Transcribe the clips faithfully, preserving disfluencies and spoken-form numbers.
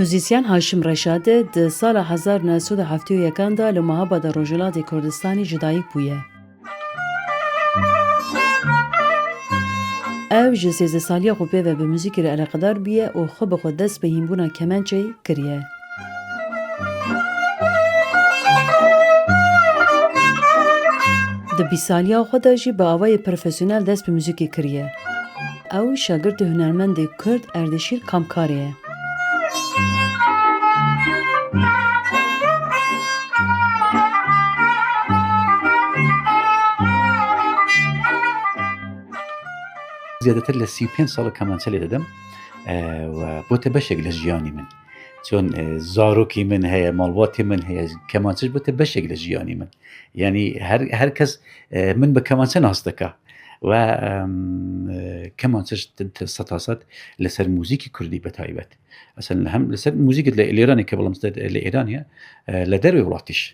Muzîsyen Haşim Reşade di sala hezar neh sed û heftê û yekan de li Mehabadê Rojhilatê Kurdistanê ji dayik bûye. Ew ji sêzdeh saliya xwe pê ve bi muzîkê re eleqedar bûye û xwe bi xwe dest bi hînbûna kemençeyê kiriye. Di bîst saliya xwe de jî bi awayê profesyonel dest bi muzîkê kiriye. Ew şagirtê hunermendê Kurd Erdêşîr Kamkarê ye. Zêdetir li sî û pênc sal kemançe lê didim, e, we bote beşek li jiyanî min. Çon, e, zarokî min heye, malbatê min heye, kemançe ji bote beşek li jiyanî min. Yanî her, her kes, e, min bi kemançe nas dike. We, em, e, kemançe ji t-, t-, seta sed li ser muzîkî kurdî bi taybet. Esen hem li ser muzîkê li, li Îranê ke, belav li Îranê ye, e, li dervê welatî jî.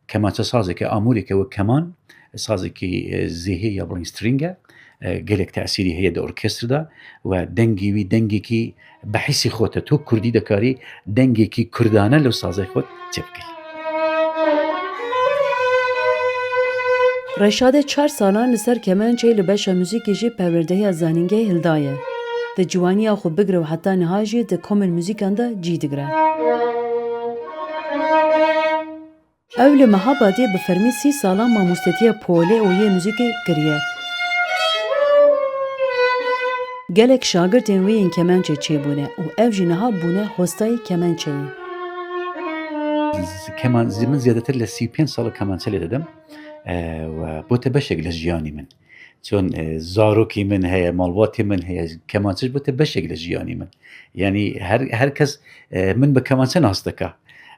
Kemançe sazeke amûreke wek keman, sazekî, e, zêhê ya, belav string e, e, gelek tesîrî heye di orkestrê de we dengê wî dengekî bi hîsê xwe te, tu kurdî dikarî dengekî kurdane li sazê xwe çêbikî. Reşade çar salan li ser kemençeyê li beşa muzîkê jî perwerdehiya zanîngehê hildaye. Di ciwaniya xwe bigire û heta niha jî di komên muzîkan de cî digire. Ew li Mehabadê bi fermî sî salan mamostetiya polê û yê muzîkê kiriye. Gelek şagirtên wê yên kemençe çêbûne û ew jî niha bûne hostayê kemençeyê. Keman-, zî-, min zêdetir li sî û pênc sal kemançe lê didim. E, we bote beşek li jiyanî min. Çon, e, zarokî min heye, malbatê min heye, kemançe ji bote beşek li jiyanî min. Yanî her, her kes, e, min bi kemançe nas dike.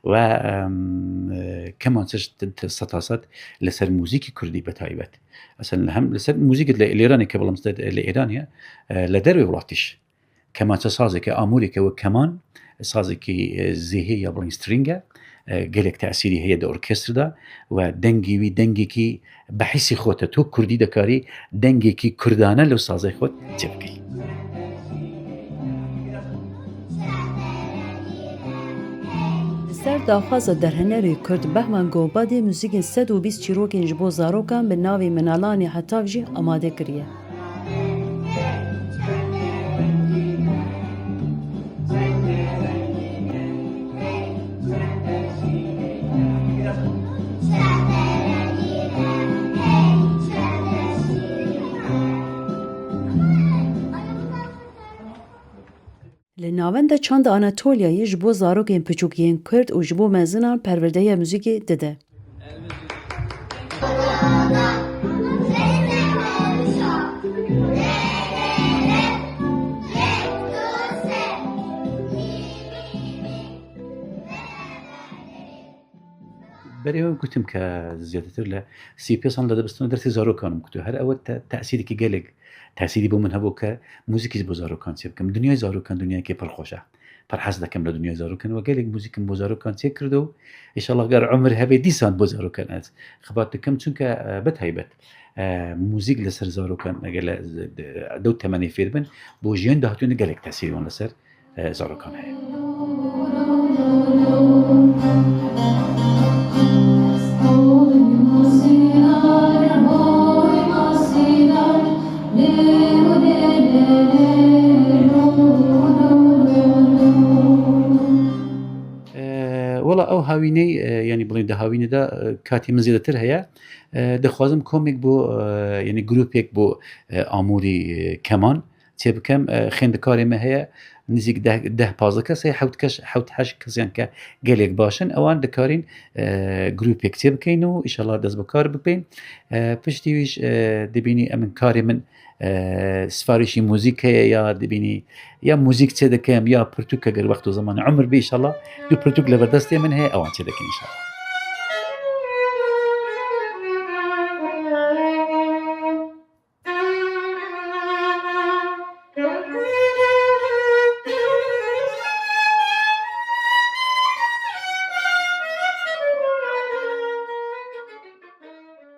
We, em, e, kemançe ji t-, t-, seta sed li ser muzîkî kurdî bi taybet. Esen hem li ser muzîkê li, li Îranê ke, belav li Îranê ye, e, li dervê welatî jî. Kemançe sazeke amûreke wek keman, sazekî, e, zêhê ya, belav string e, e, gelek tesîrî heye di orkestrê de we dengê wî dengekî bi hîsê xwe te, tu kurdî dikarî dengekî kurdane li sazê xwe çêbikî. Li ser daxwaza derhênerê Kurd Behman Gobadê muzîkên sed û bîst çîrokên ji bo zarokan bi navê Minalanê Hetav jî amade kiriye. Li Navenda Çanda Anatoliyayê ji bo zarokên piçûk yên Kurd û ji bo mezinan perwerdehiya muzîkê dide. Berê wê gotim ke zêdetir li sî pênc sal li dibistana dersê zarokan im kutu. Her ew te-, tesîrekî gelek tesîrî bo min hebû ke muzîkî ji bo zarokan çêbikim. Dinyayê zarokan dinyayekî pir xweş e. Pir hez dikim li dinyayê zarokan. We gelek muzîk min bo zarokan çêkirdo. Înşallah ger umir hebe dîsan bo zarokan ez xebat dikim. Çunke, e, bi taybet, e, muzîk li ser zarokan, eger li, dew temenê fêr bin, bo jiyên dahatûyê gelek tesîrê wan li ser, e, zarokan heye. E, wela ew hawîney, e, yanî bilên di hawînê de, e, katî min zêdetir heye. E, dixwazim komêk bo, e, yanî grûpêk bo, e, amûrî, e, keman çêbikem. E, xêndikarê me heye, nêzîk deh, deh pazdeh kes heye, hewt kes, hewt heşt kesiyan ke gelek baş in, ewan dikarîn, e, grûpêk çêbikeyn û înşallah dest bi kar bibên. E, piştî wî jî, e, dibînî em in karê min, e, sifarişî muzîk heye ya dibînî ya muzîk çêdikem ya pirtûk, eger wext û zemanê umir bê înşallah du pirtûk li vir destê min heye, ewan çêdikin înşallah.